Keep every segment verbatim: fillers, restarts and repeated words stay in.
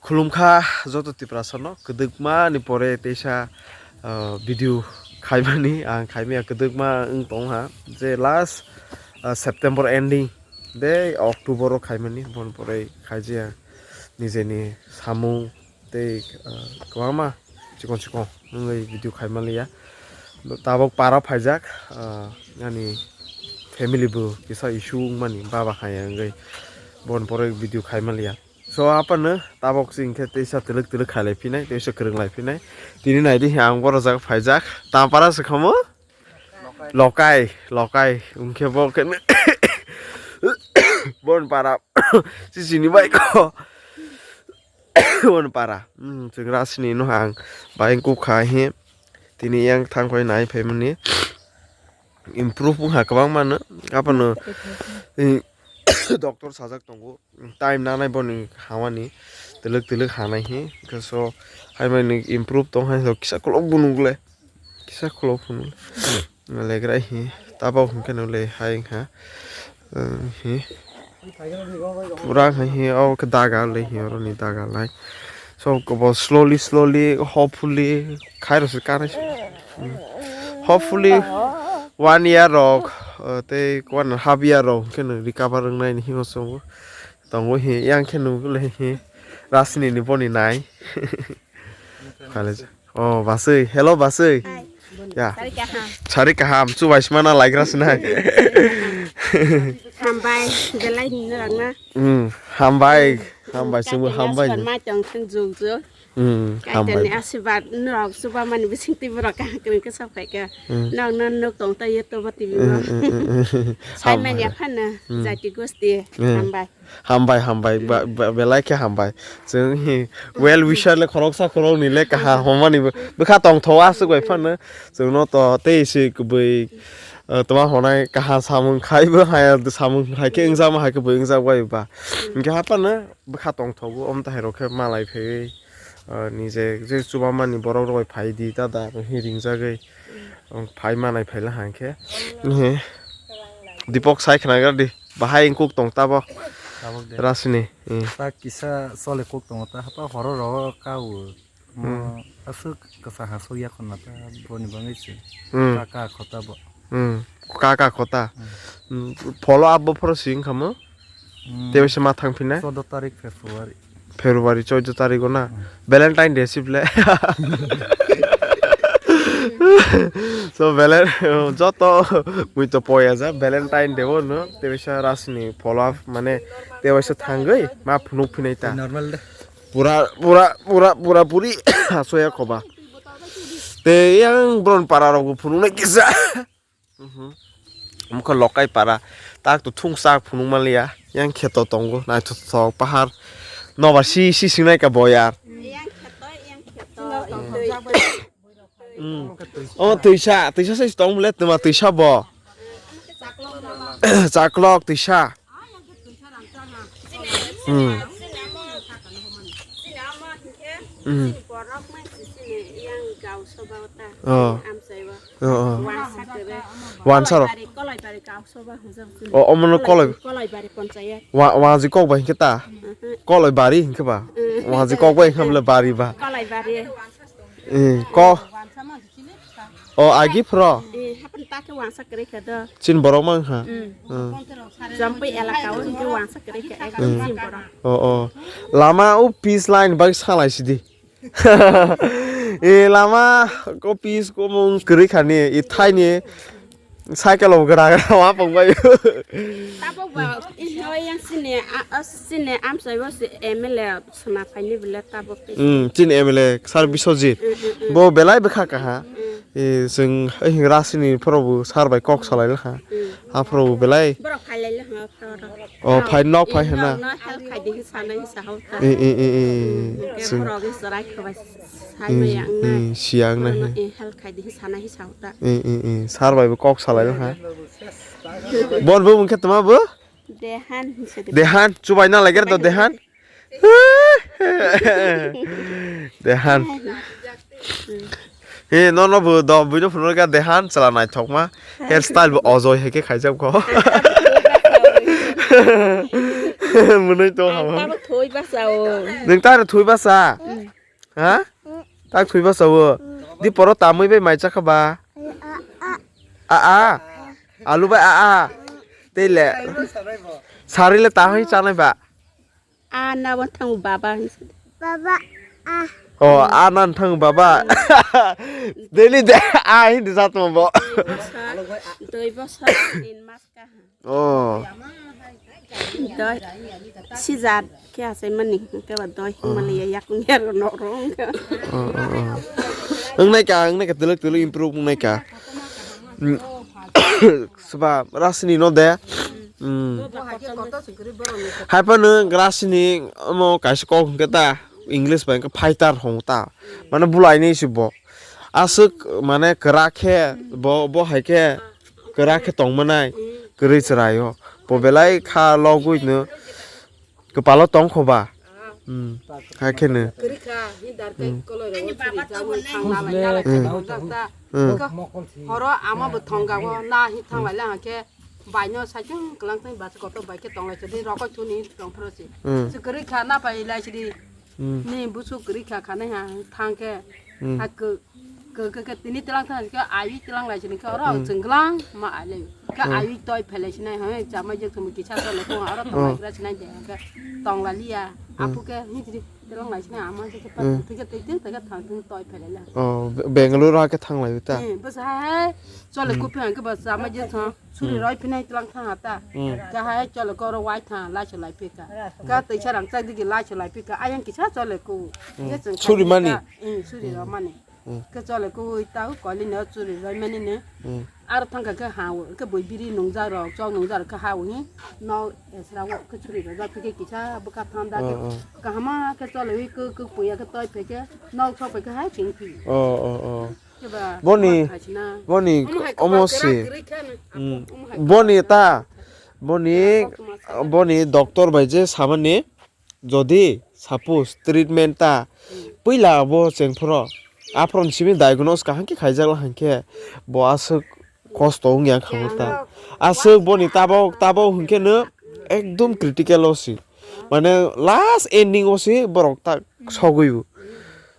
Khulumkha joto Tiprasano, kwdwkma ni pore teisa, ah, video khaimani, ang khaimaya kwdwkma wng tongha, je last, ah, September ending, de October o khaimani, bon pore khaijaya nijeni samung tei, ah, kwbangma chikon chikon wngwi video khaimaliya. Tabok para phaijak, ah, ani family bo kisa issue wngmani, baba haya wngwi bon pore video khaimaliya. So, apano tabok se hinkhe teisa twlwk twlwk khailai phinai, teisa kwrwng lai phinai. Tini naidi ang boro jaga phaijak. Tampara se khamu? Lokai, lokai. Hinkhe bo khe bon para. Sisini bai ko. Bon para. Hmm, chwng rasini no ang. Bai kukha hi. Tini yang thang khoi nai phaimani. Improve wngkha kwbangma no. Apano, eh, doctor sajak tongo. Time nanai boni hamani. Twlwk twlwk hanai hi. Hwnkhe so, hai mani improve tong hai so kisa khulok bunuk le. Kisa khulok bunuk le. Legra hi. Tabok hwnkhe no le hai wngkha. Eh, hi. Pura hai hi, o khe daga le hi, oro ni daga lai. So, kobo slowly, slowly, hopefully, khairo se kanai se. Hmm. Hopefully, one year rok, uh, tei one and half year rok khe nwng recover wngnai ni himo chongo. Tongo hi, yang khe nwng le hi, rasini ni boni nai. Kale. Oh, basui. Hello, basui. Hi. Ya. Sari kaham. Sari kaham. Chubai simana laigra sinai. Hambai, belai nini rangna. Hmm, hambai. Hambai, sungbu hambai. Mai tong sen jug jug. Hmm, hambai. Kaitani asibad nurok chuba mani bising twi borok kaham kwrwng khe sok phaikha. Hmm. Nok no nok tong ta ye to ba tv mo. Hmm, hmm, hmm, hmm. Sai mani hambai. Aphana, hmm, jati gosti. Hmm. Hambai. Hambai, hambai, ba, ba, belai khe hambai. Chwng hi well wisher le khoroksa khoroknwi le kaha homani bo, bwkha tongthogo aswk bai phano. Chwngno to tei se kwbwi, uh, toma honai kaha samung khai bo haya samung hai khe wngjakma hai khe bwi wngjak bai ba. Hinkhe haphano bwkha tongthogo, omo tahai rok khe malai phaiwi, uh, nije je chubamani borok rok bai phai di dada hinwi ringjagwi. Phai manai phaila hangkhe. Dipok sai khna gra di. Bahai wng kuk tong tabo. Tabok de. Rasini. Hmm. Ta kisa chole kuk tongo ta hapa horo rogo ka o. Hmm. Aswk kwsa hasuk yakho na ta boni bangwi se. Hmm. Ka ka khota bo. Hmm. Ka ka khota. Hmm. Hmm. Follow up bo phoro si wngkha mo? Hmm. Tei waisa ma thang phinai? Choudo tarik February. February choudo tarik o na? Hmm. Valentine Day si ble. So, Valen-, joto mui to poya ja, Valentine Day o no, tei waisa rasini follow up, mane, tei waisa thangwi, ma phunuk phinai ta. Normal de. Pura, pura, pura, pura puri, asoya khoba. Tei yang bron para rok bo phunuk nai kisa. Mhm. Mokhe lokai para. Tak to thung sak phunuk manliya. Yang kheto tongo. Naithothok pahar. Nobar si, si singnai ka boyar. Yang kheto, yang kheto. Mm. Oh, twisa, twisa se tong le tuma twisa bo. Chaklok twisa. Mm. Mm. Oh. Oh, oh. Wansa ro. Kolaibari, kolaibari kau soba hwnjak chini. O, omono koloi-, kolaibari ponchayat. Wa-, waji kok bai hinkhe ta? Mhm. Kolaibari hinkhe ba? Mhm. Waji kok bai hinkhe bole bari ba? Kolaibari. Eh, ko-, o, agi phro? Eh, hapan ta khe wansa kwrwi kha do. Chin borok mang kha? Mm. Hmm. Jampui elaka o hinkhe wansa kwrwi kha ekdom. Hmm. Chin borok. O, o. Lama o pitch line bai salai sidi. E lama ko pis ko mung kwrwi khani, e thaini cycle o gra gra ma pung bai. Tabok ba, i hoi yang sini, a, a, sini amsoi bo si M L A sona phaini bile tabok te. Hmm, chini M L A sir Biswajit. Hmm, hmm, hmm. Bo belai bwkha kaha. Hmm. E, chwng, e, rasini phoro bo sir bai kok salai lakha. Hmm. Ha phoro bo belai. Borok khailai lakha phoro. O, phai nok phai hwnna. Nok no help khai di sanai sa hau ta. E, e, e, e. Ke chwng. Borok is rai khabai sai e, maya e, na. Siang na he. E, help khai di sanai sa hau ta. E, e, e. Sir bai bo kok salai lakha. Bon bo mungkhe tama bo? Dehan hinse de. Dehan, chubai na laiger do Dehan. Dehan. He, no, no, bo do, buino phunukha Dehan, chwla naithokma. Hairstyle bo Ojoi hai khe khaijak kho. Mwnwi tong hama. Ang tamo thoi basa o. Nwng tare thoi basa? Mm. Ha? Tak thoi basa o. Di poro tamwi bai mai chakha ba? A a. Alu bai a a. Tei le. Sari le ta hoi chanai ba? A na bo thang baba. Baba a. Oh, a na thang baba. Daily de a hindi sa to bo. Doi basa, doi basa, tin mas ka. Oh. Doi. Sijat khe asai mani, khe ba doi hingmani ya yak nyer no rong. Oh, oh, oh. Wngnai ka, wngnai ka, tuluk tuluk improve wngnai ka. Mm. Seba rasini no de. Mm. Hai pa no rasini omo kaisa kok hwnkhe ta, English bai hwnkhe fighter hong ta. Mane bulai ni si bo. Aswk mane kwrak khe bo, bo hai khe kwrak khe tong manai kwrwi chwrai o. Bo belai kha logwi no kwpalo tong kho ba. Hmm. Hai khe no. Kwrwi kha, hi dar kai Hmm. koloi ro chiri jawi thang na lai na lai Hmm. thang jak ta. Hmm. Horo ama bo thong ga o na hi thang lai la khe bai no sa chung klang tang ba koto bai khe tong lai chiri rokoi thuni tong phro si. Hmm. Si kwrwi kha na pai lai chiri. Hmm. Ni busu kwrwi kha khanai ha thang khe. Hmm. Ha kw-, kw-, kw-, kw-, tini tlang thang khe ayui tlang lai sini khe oro Hmm. chwng glang ma alai. Khe Hmm. ayui toi phelai sinai ha chama je thum kisa to le ko oro to Hmm. gra sinai de khe tong la liya. Hmm. Apu khe ni tri tlang lai sinai ama khe pa Hmm. thik khe tei tei khe thang thang toi phelai la. Oh, Be-, Bangalore ha khe thang lai ta. Hmm, bas ha hai chole Hmm. Ku phe ang khe bas chama je thang. Suri Hmm. roi phinai tlang thang ata. Hmm. Ka hai chole ko ro wai thang lai cholai phi ka. Ka tei sarang chak digi lai cholai phi ka. Ayang kisa chole ku. Hmm. Ye chwng Suri khai mani? Ka, hmm, suri ro Hmm. mani. Hmm. Ka chole ku ta u koli no suri roi mani ne. Hmm. Ar thang ka ka ha u, ka bui biri nung ja ro, chok nung ja ro ka ha u hi. No esra wo ka suri ro ja phi ke kisa bu ka thang da ke. Oh, oh. Ka hama ka chole wi ku, ku puya ka toi phe ke. No chok phe ka hai ching phi. Oh, oh, oh. Boni, boni omo si. Mm. Boni ta, boni, boni doctor bai je samani, jodi suppose treatment ta, puila abo chengphoro, aphron simi diagnose kaham khe khaijak la hwnkhe, bo aswk kosto wngya khamuk ta. Aswk boni tabok, tabok hwnkhe no ekdom critical o si. Mane last ending o si borok ta sogwi bo.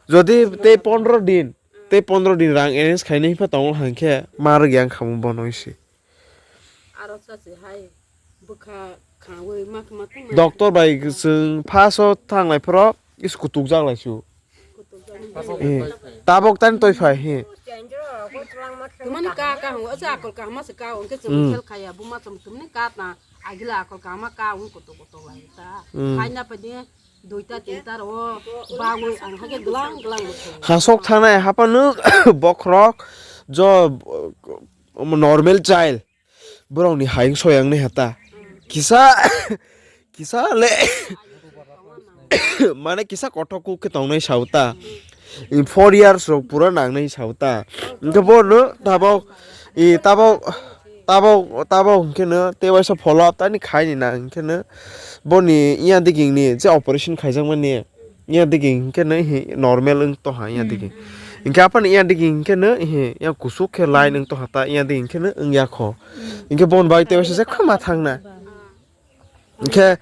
Jodi tei pondro din, Tei pondro din rang arrange khainai hwnpha tongo hwnkhe ma rwgya wng kha bono se. Aro sa se hai bwkha khaui ma khe ma khe ma. Doctor bai chwng first o thanglai phoro is kutuk jak lai su. Kutuk jak lai. Eh, tabok tani toi phai he. Tumani ka ka hwngo, acha akol kahma se ka hwngo, hwnkhe chwng Hmm. khel khaya, buma chwng tumani ka ta, agila akol kahma ka hwngo kutuk kutuk lai ta. Hmm. Khaina padi. Duita tinta ro bagwi ang hakhe glang glang bo thung. Hasok thanai haphano bokhorok jo, um, normal child borokni hayung soyang nai hata. Kisa, kisa le, mane kisa kothok kuk khe tongnai sao ta. Four years rok pura nangnai sao ta. Hwnkhe bono tabok, i tabok, Tabok, tabok hwnkhe no tei waisa follow up tani khaini na hwnkhe no boni iya digini je operation khaijakmani iya digini hwnkhe no normal wng tongha iya digini. Hwnkhe aphano iya digini hwnkhe no iya kusuk khe line wng tongha ta iya digini hwnkhe no wngya kho. Hwnkhe boni bai tei waisa jekha ma thangna. Hwnkhe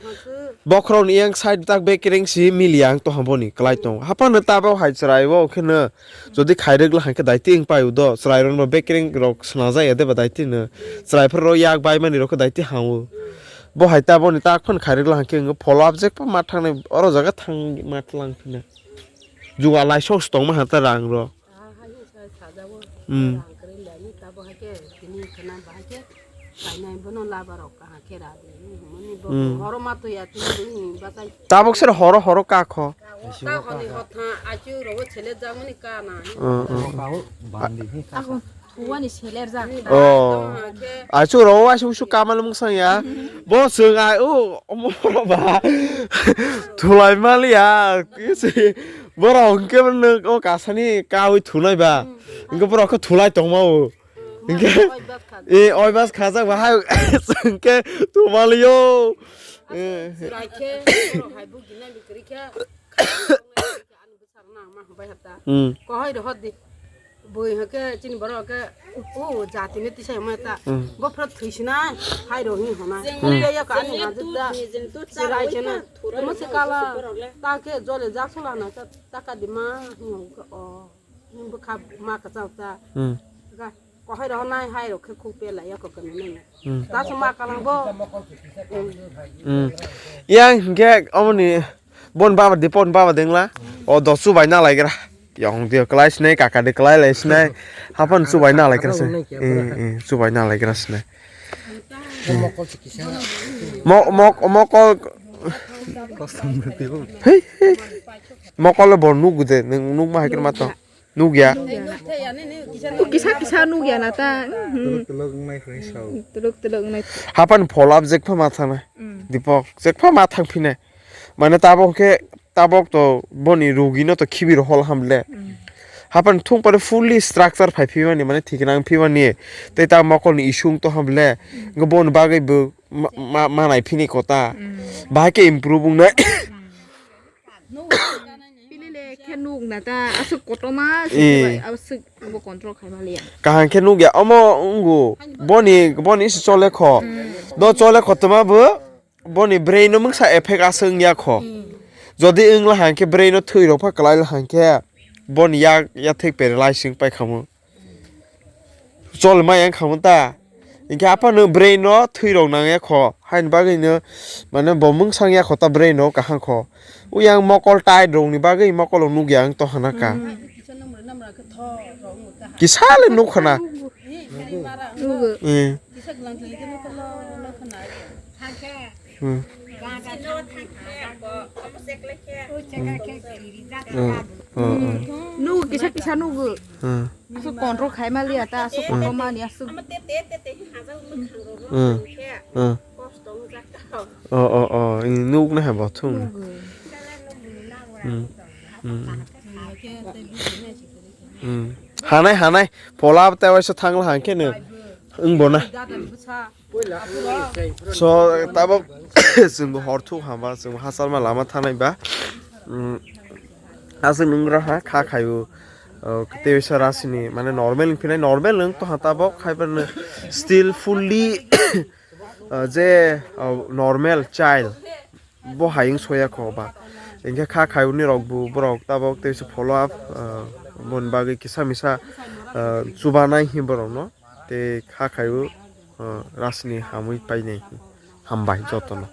bokhorokni yang side tak bekereng si miliya ang tongha boni kwlai tongo. Haphano tabok hai chwrai o hwnkhe no jodi khairwk la hwnkhe daiti wng pai o do. Chwrairokno bekereng rok swnajak ya de ba daiti no. Chwraiphuru rok yak baimani rok khe daiti hang o. Bo hai taboni tak phano khairwk la hwnkhe wng follow up jekpa ma thangnai oro jaga thang ma tlang phina. Juga laisok se tongma ha ta rang rok. Hmm. Hmm. Tabok sero horo horo ka kho. Hmm, hmm. Oh. Achu ro wa su su kamal mung sang ya. Bo sung ai u omo ba. Thulai mal ya. Borok hwnkhe nwng o kasani kaui thunai ba. Hwnkhe borok khe thulai tongma o. Hwnkhe, e, oibas khajak ba hai, hwnkhe thumaliyo. E. Hmm. Bui hake chini borok hake o jati ni tisai ma ta. Hmm. Bo phra thwi sinai, hai ro hi hona. Hmm. Kok ya ka ani ma da. Chirai chena. Mo se kala ta ke jole jak sula na ta, ta ka di ma hi hon ka o. Ni bo kha ma ka chau ta. Hmm. Ka ko hai ro nai hai ro khe khu pe la ya ko ka ni. Hmm. Ta se ma ka lang bo. Hmm. Hmm. Yang hingke omoni bon baba di pon baba dengla. O do chubai na laigra. Yong dio klai sinai, kaka de klai lai sinai. Hapan chubai na lai kra se. Eh, eh, chubai na lai kra sinai. Mo-, mo-, mokol. Hei, hei. Mokol bo nuk de, nuk ma hai kra ma to. Nuk ya. Kisa kisa nuk ya na ta. Mhm. Tuluk tuluk nai. Tuluk tuluk nai. Hapan follow up jek pha ma thang nai. Mm. Dipok, jek pha ma thang phi nai. Mane tabok khe, tabok to boni rugi no to khibir hol ham le. Mm. Hapan thung pore fully structure phai phi mani, mane thik nang phi mani. Tei ta mokol ni isung to ham le. Mm. Ngo bon bagwi bo ma, ma, ma nai phini kota. Mm. Bahai khe improve wng nai. Pilile khe nuk na ta aswk kotorma. Eh. Aswk bo control khai ma liya. Kaham khe nuk ya. Omo wnggo. Boni, boni se chole kho. Mm. Do chole kho toma bo. Boni brain no mungsa effect aswk wngya kho. Hmm. Jodi wngla hangkhe brain no thwi rok pha kwlai la hangkhe boni yak yathek paralyzing pai khamu. Chol ma yang khamu ta. Hinkhe aphano brain no thwi rok nang ya kho. Haini bagwi no mane bo mungsa wngya kho ta brain no kaham kho. Uyang mokol tight rok ni bagwi mokol rok nukya wng to hana ka. Hmm. Kisa le nuk khana. Nugo. Eh. Hmm. Hmm. Hmm. Hmm. Nugo, kisa kisa nugo. Hmm. Aswk control khai ma liya ta, aswk Hmm. control ma ni aswk. Hmm. Hmm. Oh, oh, oh, ini nuk na ha bothung. Nugo. Hmm. Hmm. Hmm. Hanai, hanai, pola te waisa thangla hangkhe no. Wng bo na. So, tabok chwng bo hor thuk hamba, chwng bo hachal ma lama thanai ba. Hmm. Aswk nung raha kha khayu. Oh, tei waisa rasini, mane normal wng phinai, normal wng to ha tabok, hai phano still fully, uh, je, uh, normal child. Bo hayung soya kho ba. Hinkhe kha khayuni rok bo borok tabok tei se follow up, ah, boni bagwi kisa misa, ah, chubanai hi borok no. Tei kha khayu, ah, rasni hamwi painai hi. Hambai jotono.